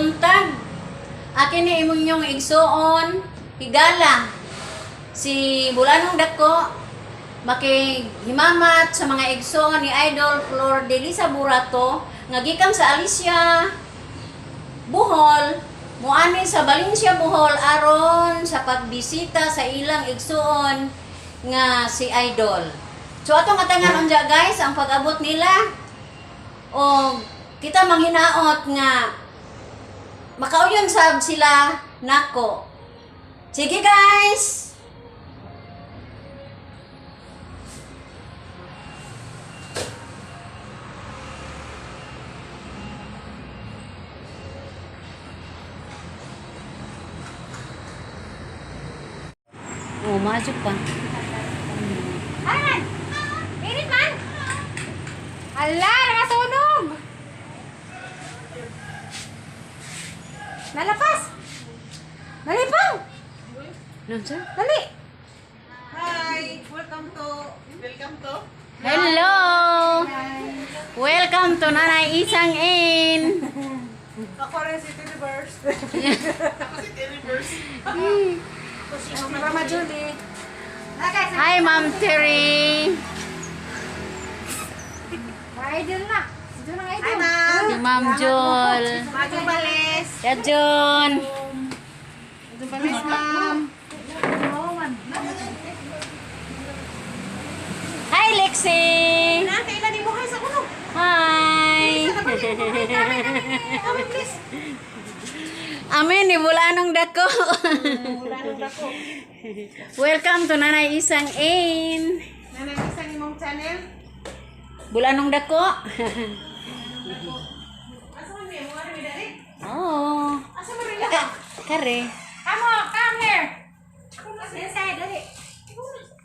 buntag. Akin ni imong inyong igsuon, higala. Si Bulanong Dako, makihimamat sa mga igsuon ni Idol Flor de Lisa Burato, nga gikan sa Alicia, Bohol, muani sa Valencia, Bohol aron sa pagbisita sa ilang igsuon nga si Idol. So atong atangan unja guys ang pag-abot nila o kita manghinaot nga makauyon sab sila nako. Sige guys. Oh, masuk pa. Aran! Init man! Ala, nakasunog! Nalapas! Nalipang! Ano sir? Dali! Hi! Welcome to... Welcome to... Hello! Welcome to Nanay Isang Inn. Ako rin si Universe. Ako si Universe. Mama Julie. Hi, Ma'am Terry. Idol na. Doon ang idol. Hi, ma'am! Si Ma'am Jol. Maju Bales! Ya John. Maju Bales, ma'am! Hi, Lexi. Na, kailan ni mo sa kuno? Hi. Kami, please! Amin, ni Bulanong Dako. Wala nang dako. Welcome to Nanay Isang Inn. Nanay, isang imong channel. Bulanong Dako. Asa man mi? Mga rin dali? Oh. Asa man rin Kare. Come on, come here. Inside, dali.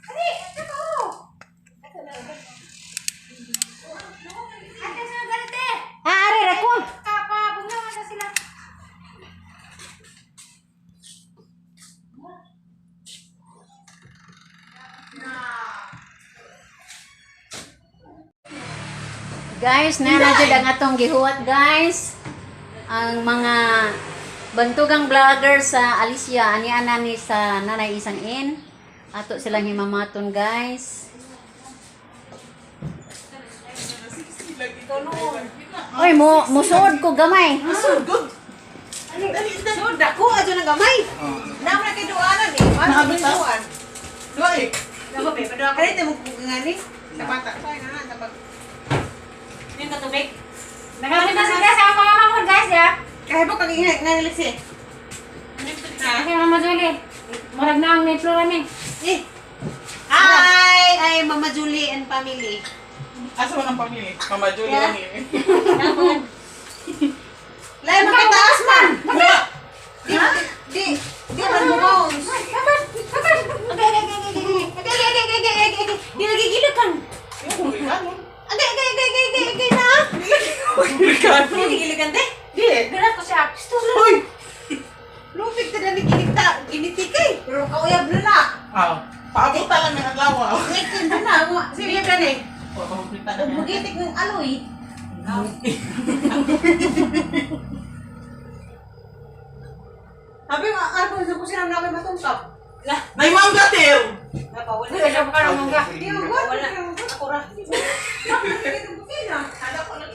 Dali! Ako! Ate, sa galite. Ah, are ra ko. Kapa, bunga man sa sila. Guys, nana jud ang atong gihuwat guys. Ang mga bantugang vlogger sa Alicia, ani ana ni sa Nanay Isang Inn. Ato silang himamaton guys. Oy, mo musuod ko gamay. So, dako adyo nang gamay. Naam na kay duanan eh. Masa man duan. Dua eh. Dako be, padua ka rin mo ngani. Sa bata. Say na na sa pag. Yung katubig. Nakapit na sila sa mga mamon, guys, ya. Kahibok kag ingat nga niliksi. Okay, Mama Julie. Murag na ang may flora ni. Eh. Hi, I am Mama Julie and family. Asa man ang pamilya? Mama Julie Yeah. ang eh. Lay makitaas man. Buka! Di di di man mo bones. Agay agay agay agay agay agay agay agay agay agay. Di lagi gilakan. Yung kung ikanon. Agay agay agay agay agay agay na. Ikanon. Di lagi gilakan te. Di. Birat ko siya. Uy! Lupig ta na ni ginikta, ginitikay. Pero kauyab na na. Ah, paabot lang ng adlaw. ah. Ngaitin na na. Sige ka ni. Paabot Ug mugitik ng aloy. Sabi nga, ano sa kusina namin matungkap. Lah, Nay ma'am gatil! napa wala. Uy, siya pa ka mangga. Di mo wala. Ako ra. Kada ko lang.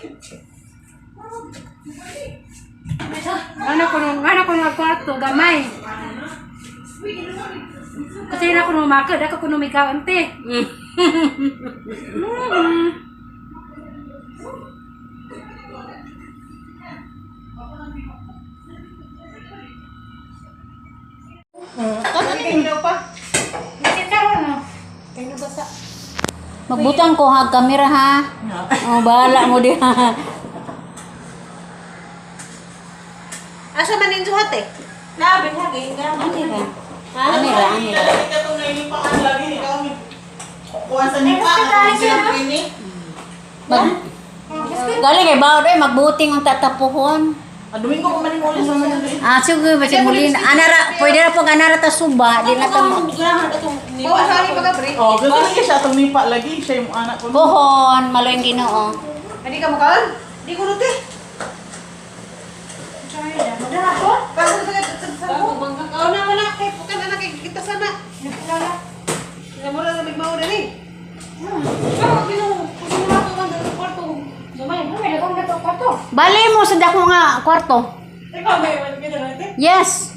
Ano ko nung kwarto, gamay. Kasi na ko nung makad, ako ko nung may kaunti. Ikaw pa. Kasi karon no. Magbutang ko ha kamera ha. Oh, bahala mo diha. Asa man ninyo hate? Labi ha gay nga. Ani ra. Ani ra, ani ra. Katong nainipa ang lagi ni kami. Kuan sa nipa ang silang pini. Mag Galing kay bawd ay magbuting ang tatapuhon. Ah, Domingo pa man mo ulit sa mga diri. Ah, sige ba siya muli na. Anara, pwede ra pag anara ta suba, di na ta mo. Bawa sa ali pagka break. Oh, gusto niya siya atong nipa lagi siya yung anak ko. Puhon, maloy Ginoo. Adi ka mo kaon? Di ko rute. Bali mo sa dako nga kwarto. Ikaw may iwan ka na natin? Yes.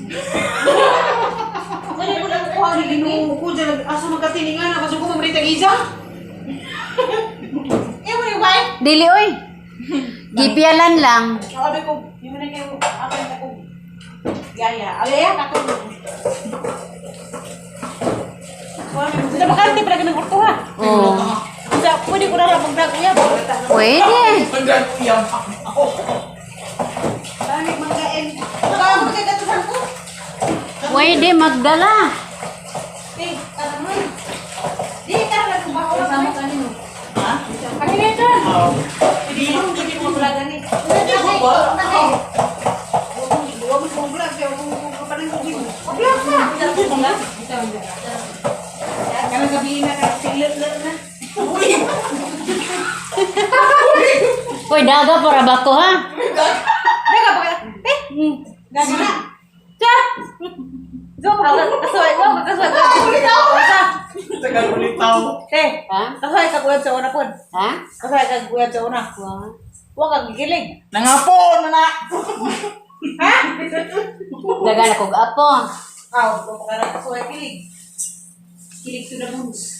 Wala ko lang kuha ni Ginoo ko dyan. Asa magkatiningan na kasi ko mamrita isa. Eh, mo ni wife. Dili oy. Gipialan lang. Sabi ko, yung na kayo, ako na ko. Yaya. Ay, yaya, kato. Sa bakante pala ganang orto ha. Oh. Sa pwede ko na lang magdag uyab. Pwede. Hanggang uyam. Ako. Panik manggain. Baka magkagatusan ko. Pwede magdala. Eh, tara mo. Di, tara lang kung baka wala kanino. Ha? Kanina ito. Hindi mo hindi mo Vlog ani. Hindi ko ba? Huwag mo kong vlog, kaya huwag mo kapanan ko gino. Vlog ka! Hindi mo nga. Karang gabi na, karang silat na. Uy! Uy, daga para ba ko ha? Daga ba ka? Eh! Daga na. Cha! Zo, kasuay, wa, kasuay. Tagal ulit tao. Eh, Ha? kasuay ka buhat sa una pod. Ha? Kasuay ka buhat sa una. Wa ka gigilig. Nangapon na na! Ha? Daga na kog apo. Aw, ko ka kasuay kilig. Kilig to the bones.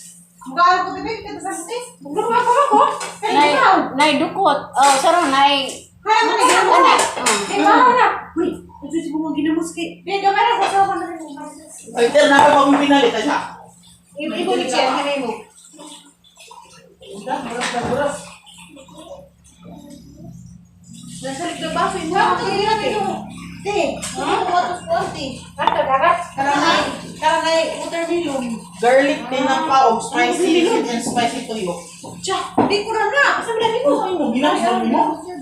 Mukha ko tibig kita sa muti. Mukha ko ko. Nay, nay dukot. Oh, saro nay. Kaya mo ni Ana. Oh. Eh, bawa na. Uy, ito si Bumang ginamos kay. Di, gamara sa sawa na rin. Ay, ter, na ako pag pinalit siya. Ibo ni siya, kanay mo. Nasa likod ba? Mo. Te, ano ko atos te? Ato, dagat. Karanay, karanay watermelon. Garlic tinapa og spicy sweet and spicy tuyo. Tsa, di ko na na. Sa bilani mo. Ay mo, ginamit mo. Sa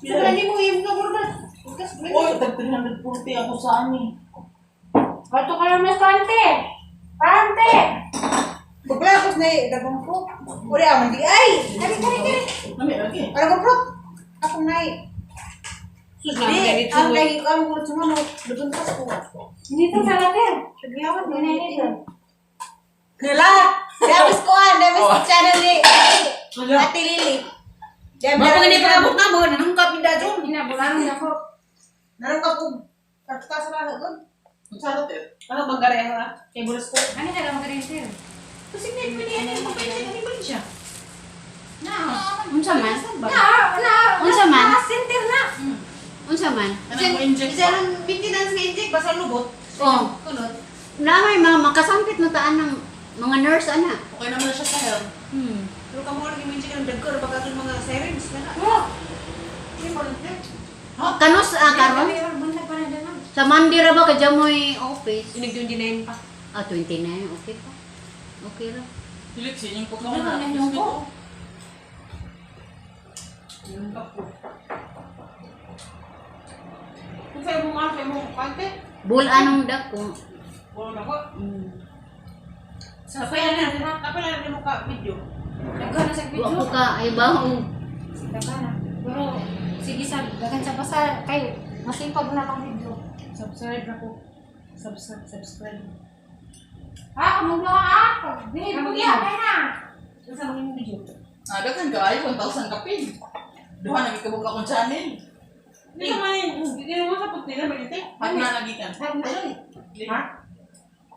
bilani mo, yung nga mura. Uy, tag 340 ako sa ani. Ato ka lang mas kante. Kante. Pagplakos na eh, dagong fruit. Uri, aman di ay. Kari, kari, kari. Nami lagi. Ano fruit? Ako na eh. Di, ang lagi ko ang ulo sa mano. Dagong tas ko. Dito sa later. Naglawan Yun na yun. Hala! Damis ko ah, damis channel ni Ate Lily. Mga pa ni pagabot na mo, nanungkap yung dadyon. Ginabulangan ako. Nanungkap ko. Kartas na lang doon. Unsa ra ter? Ano bang gareho ah? Kay bulos ko. Ano ka lang magarin? Kasi may pwede yan eh, magpwede yan eh, siya. Na. Unsa man? Na, na. Unsa man? Na, center na. Unsa man? Ano mo inject? Isa lang maintenance nga inject, basta lubot. Oh. Kunot. Na may mga makasampit na taan ng mga nurse ana. Okay naman na siya sa health. Pero kamo lagi mo inject ng dagko, baka itong mga sirens na na. Oh. Hindi mo lang. Kanus ah, karon? Buntag pa na dyan. Sa Monday ra ba kay mo'y office? Inig 29 pa. Ah, 29. Okay pa. Okay ra. Philip, sinyong ko Ano na yung ko? Kung sa'yo mo nga, sa'yo mo, kante. Bul anong dako? Wala na ko. Mm. Sa kaya na, kapala na mo ka video. Daghan na sa Wa video. ko ka ay baho. Daghan na. Pero sige sa daghan sa basa kay masipag na lang video. Subscribe na ko. Subscribe, subscribe. Ha, among duha ha. Dili Among mo iya. kay na. Sa mga imong video. Ah, daghan ka ay 1,000 kapin. Duha na gikabog akong channel. Hindi ka man, hindi mo sa pagtila, malite. Pag na nagikan. Ha?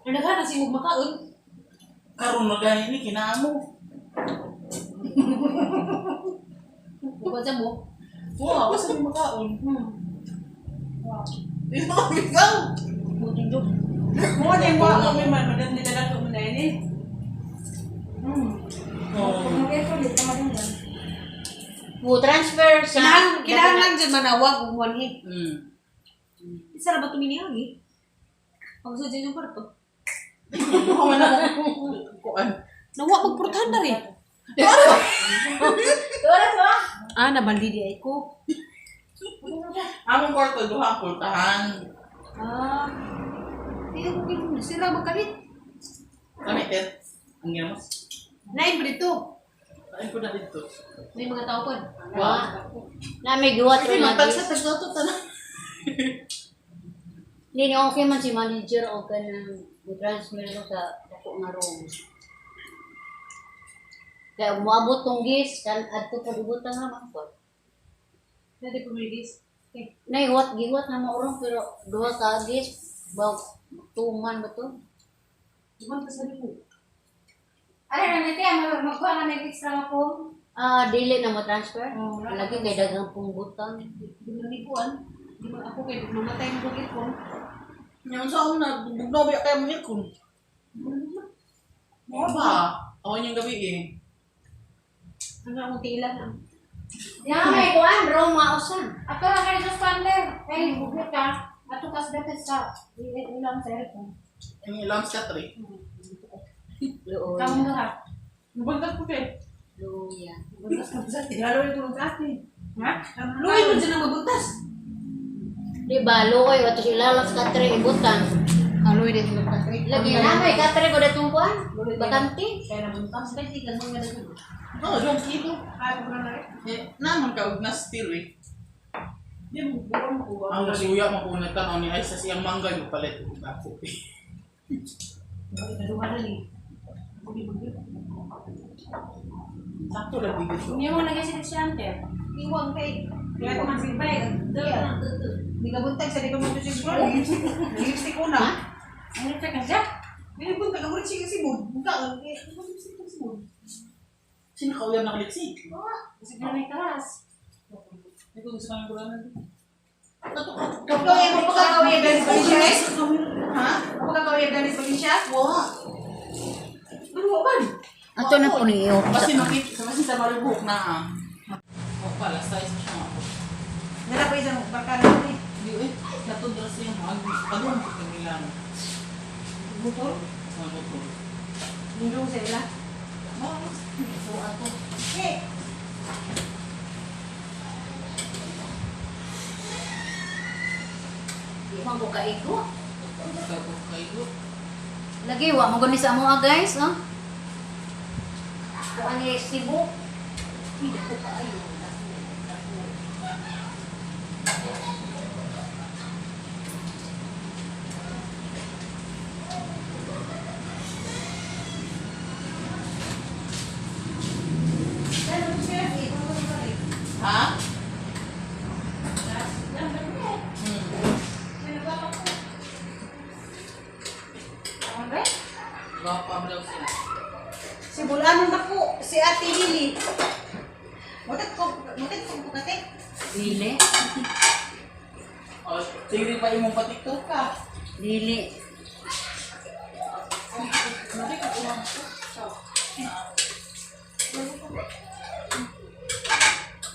Ang daghan na singog makaon. Karon na gani ni kinaamo. Bukod sa mo. Wow, sa mi makaon. Wow. Di mo ikaw. Mo na yung wa may man madan nila lang mo na ini. Oh. Mag-effort dito madunggan. Mo transfer sa Kinahang kinahanglan jud manawag og one eh. Isa ra ba tuminihang eh? Pagsud yung kwarto. Duha man na kuan. Nawa magpurtahan na rin. Wala to. Ah, nabaldi di ay ko. Among kwarto duha ang pultahan. Ah. Hindi ko kin sira magkalit. Kami ter. Ang ginamos. Nain pa dito. Ay ko na dito. May mga tao po. Wa. Na may giwat Kasi ro magtagsa tagsa to tanan. Hindi ni okay man si manager o kanang mo-transfer ko sa dako nga room. Kaya moabot tong gis kan adto pa dubutan naman ko. Dati pumigis. Okay. Naiwat giwat na maurong pero duha ka agis ba tuman ba to? Bukan pa sa libo. Ay, na niti, magkuha na may extra na po. Ah, dili na mo transfer. Oo, wala. Lagi kay daghang punggutan. Di mo naliguan. Di mo ako kay mamatay mo kog aircon. Ngayon sa una, bugnaw ba kaya mong aircon? Ba? Awan yung gabi eh. Ano akong tila na. Na may kuan Roma usan. Ato na kayo sa standard. Ay, bugit ka. Ato kas dati sa ilang sa aircon. Ang ilang sa tre. Luoy. Kamong duha. Mabagdag ko eh. Luya. Buntas ka sa atin. Lalo yung tulong sa atin. Ha? Luwi mo dyan ang mabuntas. Di ba luoy wato sila lang sa katre ibutang. Aloy din tulong sa atin. Lagi na may katre ko datong kuan. Bakante. Kaya nabuntas. Kaya di ka mo nga na. Oo, yung kilo. Ay, ko na rin. Eh, naman ka og nastir eh. Di mo buwan ko. Ang nasuya mo kung nagtanaw ni Ice sa siyang mangga yung palit og ako. Kaduha na ni. Ako di magyo. Sakto lang dito. Hindi mo lagi sila siya, ante. Iwang kay. Kaya ko man silbay. Di ka buntag sa di pa mo to siguro. Lipstick ko na. Ano ka siya? Di buntag ang ulit siya si Bud. Buntag ang lipstick ko si Bud. Sino ka uyab nakaliksi? Kasi na may karas. Hindi ko gusto kami kulanan. Ikaw ay mo pagkakawiyag danis pa siya. Ha? Pagkakawiyag danis pa siya? Wa. Ano ba? Ato na po niyo. Kasi makit, kasi sa maribok na ah. O pala, size siya ako. Nala pa isang barkada ni. Hindi eh, natudra sa yung mag. Pagod ko kamilang. Motor? Mga motor. Nindong sa ila. So ako. Eh. Di man ko kaigo. Ako kayo. Lagi wa mo gani sa amoa guys, oh. Kuan ni Cebu. Hindi ko kaayo. Ha? Ano ba? Gapa mo daw siya. Si Bulanon na po, si Ate Lily. Mutat ko bukate. Dili. O, sige pa imong patiktok ka. Dili.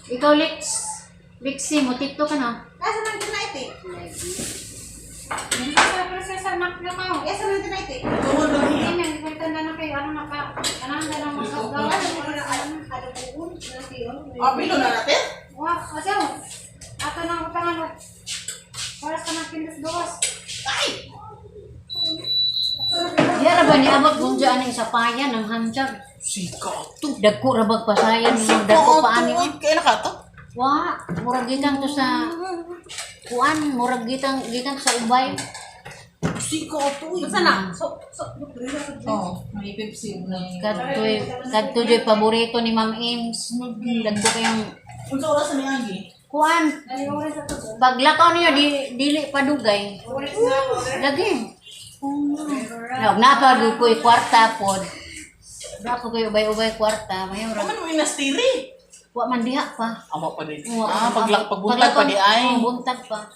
Ikaw, Lex. Lexi, mo TikTok ka na. Asa man tonight eh? Hindi sa prinsesa anak na ka. Asa man tonight eh? Tuhod lang Hindi, niya. may kwenta na kayo. Ano na ka? Ano na lang magkagawa? Ano mo na ano ano buon na tiyo. Ah, pilo na natin? Wah, asaw. Ato na ang utangan. Para sa nang pindas gawas. Ay! Yara ba ni abot kung dyan ang sapayan ng hanjar? Sika to. Dagko ra bag pasayan mo dagko pa ani. Uy, kaya na ka to? Wa, murag gikan to sa kuan, murag gikan gikan sa ubay. Sika to. uy. Basta na. So so Oo, may Pepsi. May... Kadtoy, kadto joy paborito ni Ma'am Ames. Dagko kayong Unsa oras na ni Angie? kuan. Dali oras ato. Paglakaw niyo di dili padugay. Lagi. No, napa gyud ko'y kwarta pod. Dako ko'y ubay-ubay kwarta, mayo ra. Kaman mo inastiri. Wa man diha pa. Amo pa din. Wa- Ah, paglak pagbuntag pa di ay. Oo, buntag pa.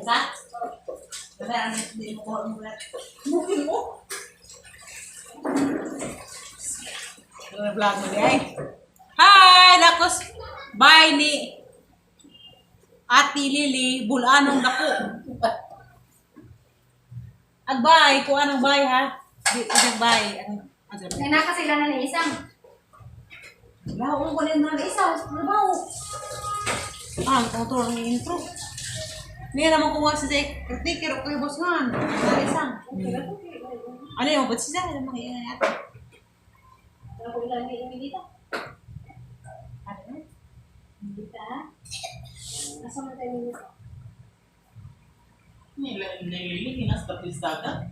Sa? Wala ano di mo ko mo na. Bukin mo. Ano vlog mo di ay. Hi, lakos. Bye ni Ate Lily Bulanong dako. Agbay, ko anong bay ha? Di isang bay. Ano? Ano? Nanaka sila na ni isang. Laong ko na isa, trabaho. Ah, ang autor ng intro. Niya naman kung sa Zek, caretaker o kayo boss nga. Sa isang. Ano yung ba't siya? Ano mga iyan natin? Ano ko ilan ni Emilita? Ano? Emilita ha? Asa man tayo Emilita? Nila nilili hinas tapis dagat.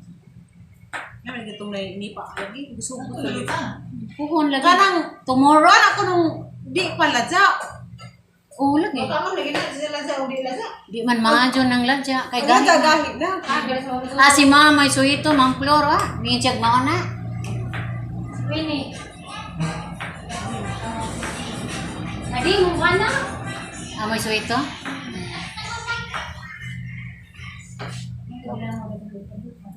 Naman gatong na nipa lagi. Gusto ko Ano tuloy. ta? Puhon lagi. Kanang Tomorrow Wala ko nung di pala dya. Oo, lagi. Baka mo lagi na sila sa udi lasa. Di man maadyo ng ladya. Kay Ang gahi. ladya gahi na. Ah, dira sa mga Ah, si mama may suito, Ma'am Flor, ah. Mingin siya mauna. Winnie. Adi mo ba na? Ah, may suito?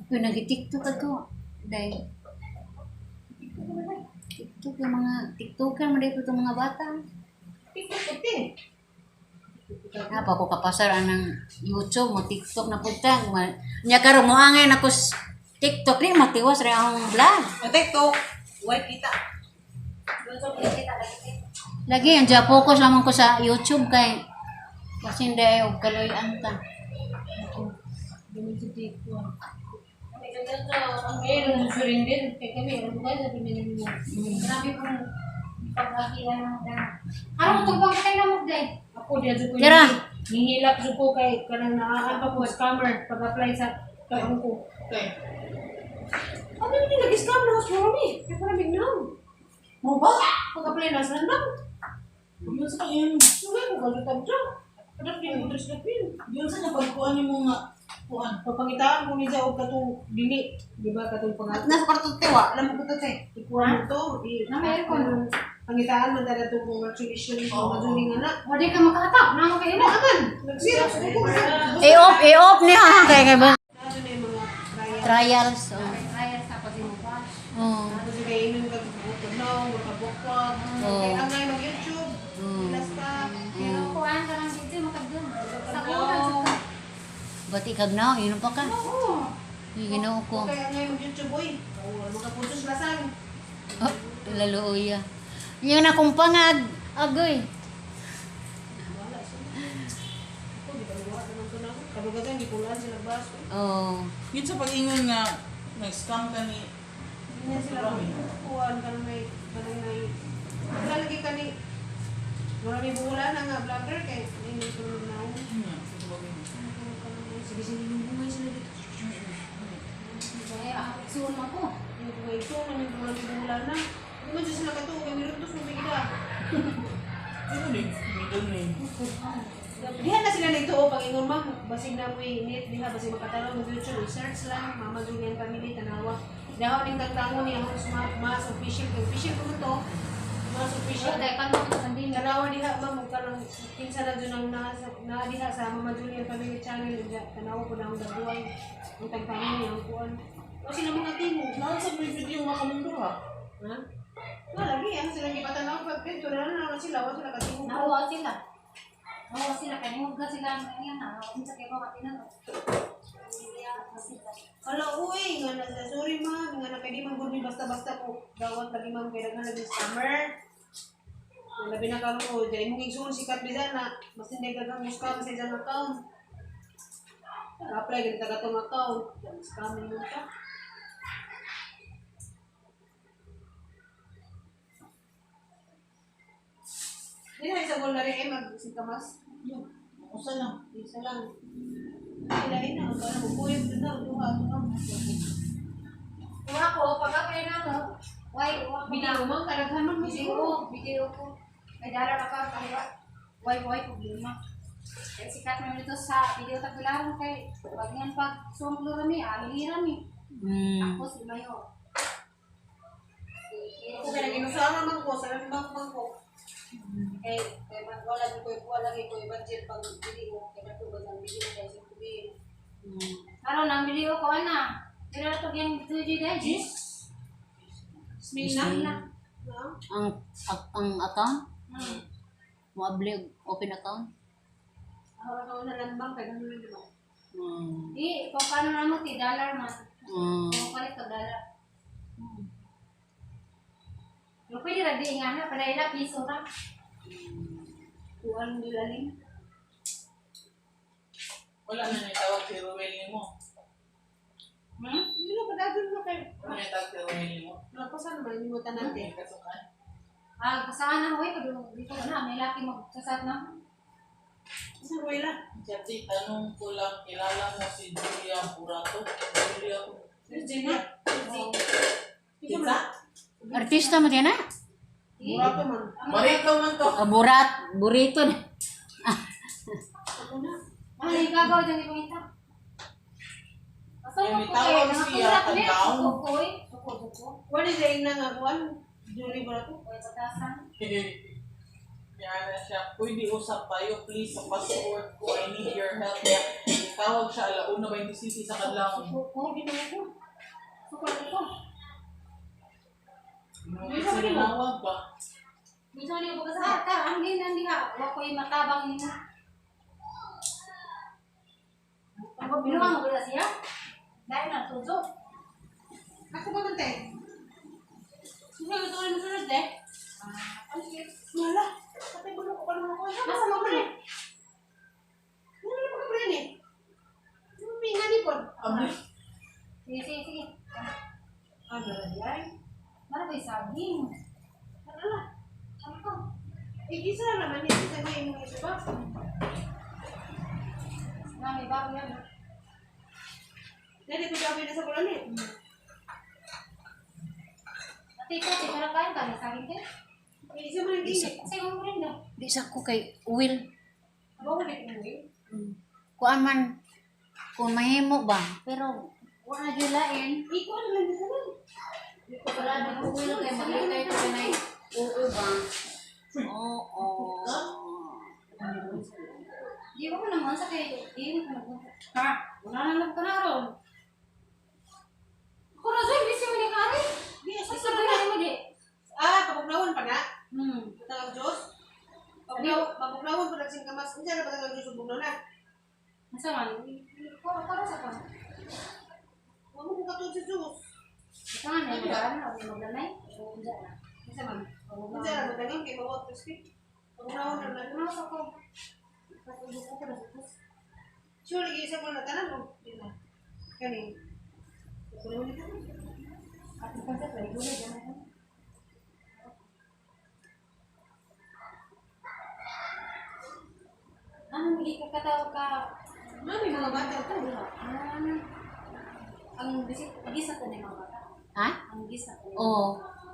Uy, nag-tiktok ako. Dahil, TikTok yung mga, TikToker, maday ko itong mga bata. TikTok puti. Ah, pa ko kapasar anang YouTube mo TikTok na punta. Ma, nya karon mo angay na ko TikTok ni matiwas ra akong vlog. Ang TikTok, way kita. Lagi ang dya focus lamang ko sa YouTube kay kasi hindi ay og kaloy-an ta. Grabe kung pagkakila ng Ano tubang kayo na mo day? Ako diya jud ko. Tira. Nihilak jud ko kay kanang naa pa ko scammer pag-apply sa kaon ko. Okay. Ano ni nag-scam na sa Romy? Kay para bignaw. Mo ba? Pag-apply na sa nang. Yun sa yun. Sugay ko kajutab dyan. Kadap din ko tres pin. Yun sa napagkuan yung mga kuan. Pagpangitaan ko niya og katong dili, di ba katong At pangat nasa kwarto tiwa, alam mo ko to te. ikuan to, di Na may aircon. Pangitaan man dala to congratulations mga juling anak. Wala ka makahatap. Na mo kayo na. Aman, nagsirap ko ko. I-off, i-off niya ha kay kay ba? Ano na yung mga trial. Trials. Oh. Kaya sa pag mo wash. Oh. Ano si kayo inom kag bukod magkabukwag. Oo. Kaya ang ngayon mag-YouTube. Pilas pa. Pero kuan ka lang dito makadun. Sa una jud ka. Bati kag na, yun pa ka. Oo. Uy, Ginoo ko. Kaya ang ngayon mag-YouTube, oy. Oo, makaputos lasang. Oh, laluoy. Yung akong pangag. Agoy. Wala siya. Ako, di ba luwa naman to na ako. Kadugatan, di kulaan sila baso. Oh. Yun sa pag-ingon nga nag-scam ka ni Hindi na sila kuan kanang may kanang may wala lagi kani marami bulan na nga vlogger kay hindi ko na ako. Sige sige yung bungay sila dito. Kaya ako suon man ko. Yung bungay ito, man yung marami bulan na. Hindi man dyan sila katuo kay meron to sumig na. Ano ni middle name? Diha na sila nito o pag-ingon ma'am, basig na mo init, diha basig makatanaw mo YouTube, search lang, Mama Julian Family, tanawa. Dahon ning tagtango ni akong mas official, kay official ko to. Mas official. Dai pan mo sa din. Tanawa diha ma'am, ug kanang kinsa na jud ang naa naa diha sa Mama Julian Family Channel, diha tanawa po na ang dabuhay. Ang tagtango ni ang kuan. O sila mga tingo. Naan sa may video nga kamong duha. Ha? Wala lagi ang sila gipatanaw pag pinto na na sila, wa sila katingo. Nahuwa sila. Nahuwa sila kay nihugga sila ang kanya na. Unsa kay ba katinano. Ala, uy, nga na sorry ma'am, nga na kay di man gud mi basta-basta ko gawat lagi ma'am kay daghan lagi scammer. Nga labi na karon ko, dai mong igsuon si Kat Biza na mas hindi daghang mo scam sa isang account. Apply gid ta katong account, scam mo ta. Di na isa gol na rin eh, mag-singkamas. Yun. Usa lang. Isa lang. Ilain na, ang parang bukuyog na, duha, duha. Kung ako pag apply na mo, why wa ko Video man, kadaghan man mo siguro. Video, video ko. May dara na pa kaliwa. Why why problema. Kaya sikat naman dito sa video tagularan kay wag yan pag sumlo rami, ali rami. Ako si Mayo. Ako kaya ginusara man ko, sa bank man ko. Eh, kay man wala ko wala ko budget pag video kay natubag ang video kay sa tubig. Karon ang video ko ana. Pero to gyang 2G digest. Bismillah. Na. No? Ang account? Mo abli open account? Ako ako na lang bank kay ganun lang diba? Di, kung paano na mo ti dollar man. Kung palit ka dollar. Pero pwede ra di nga na para ila piso ra. Kuan gilaling. Wala na nitawag si Ruel nimo. Hindi na padadun na kay Wala na nitawag si Ruel nimo. Lapasan man nimo tanan Hindi te. kasukan. Ah, saan na hoy kadung dito na may laki magsasat na. Sa wala. Kasi tanong ko lang, kilala mo si Julia Burato? Julia ko. Virginia. Kinsa? Artista mo din na? Burato man. Barito man to. Ah, burat, burito. Ay, gagaw dyan ipangita. Asa Ay, mo may ko tawag kay siya, Nakaturak niya. tagdaw. Suko ko eh. Suko, suko. Wala siya yung nangakuan. Julie ba ito? Uy, batasan. Kaya na siya, pwede usap tayo, please, sa passport ko, I need your help. Kaya, tawag siya, alauna 26 sa kadlawon. Suko ko. Ginawa ko. Suko ko. Sa tinawag ba? Minsan niyo baga sa ta, ang ginan diha, wa ko'y matabang nimo. Ang binuha mo ba siya? Dahil na tuzo. Ako ba te? Sige, gusto ko rin masunod eh. Ah, okay. Wala. Patay bulok ko pa naman ako. Nasa mo pre? Wala na mga pre eh. May nga ni pod. Abli. Sige, sige, sige. Ah, ay. Mara ko'y saging. Ano na? Ano to? Eh, isa na naman eh. Isa na yung isa ba? Na, may bago yan. Dali ko sabi na sa bulan eh. Ate, ikaw, te, para kain ka, may saging te. Eh, isa mo rin Isa. din. Kasi mo rin daw. Di sa ko kay Will. Aba, ulit mo eh. Kuan man kung mahimo ba pero wala jud lain. Ikaw ano lang sa lang. Wala na ko Will kay malikay ko kanay. Oo ba? Oo. Di ko naman sa kay, di ko naman. Ha? Wala na lang ka na ron. Ako na sa'yo, busy mo ni Kari. Di, asa Isa sa ba na? mo di? Ah, pabugnawon pa na. Patangag Diyos. Pabugnawon pa na singkamas. Hindi na patangag Diyos, bugnaw na. Nasa man? Ko, para sa ko. Huwag mo kung katulad sa Diyos. Ito nga, may magalan na, may maglanay. Unja na. Nasa man? Hindi na patangag kay mawag prescript. Pabugnawon na na. Ano sa ko? Patubo ko na sa ko. Sure, lagi isa ko na tanan mo. Di na. Kani. Pabugnawon na. At ang konsep, lagi gulay dyan. Ano, hindi ka katawag ka? Mami, mga bata to. Ah, ang bisit, gisa ko na yung mga bata. Ha? Ang gisa ko. Oo.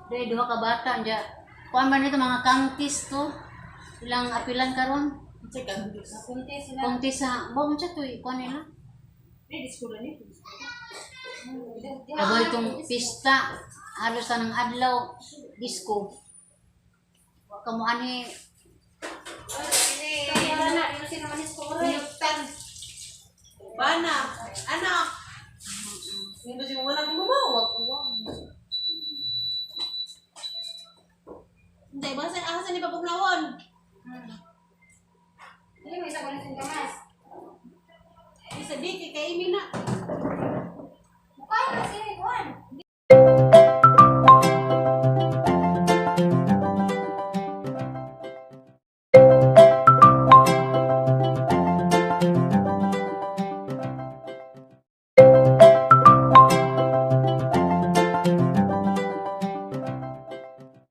Dahil duha ka bata dya. Kuan man nito mga counties to. Ilang apilan karon. Check ang Diyos. Nakunti sila. Counties sa ba unsa to eh, kuan nila? Eh, disco na ni. Abo itong pista halos sa ng adlaw disco. Wa ka mo ani Kaya na, yun sila manis ko rin. Pinuktan. Bana. Anak. Hindi ba siya walang bumawag? Hindi, basta asa ni pabugnawon. Hindi mo isa ko rin singkamas. Isa di kay kay Amy na. Mukha na si Juan.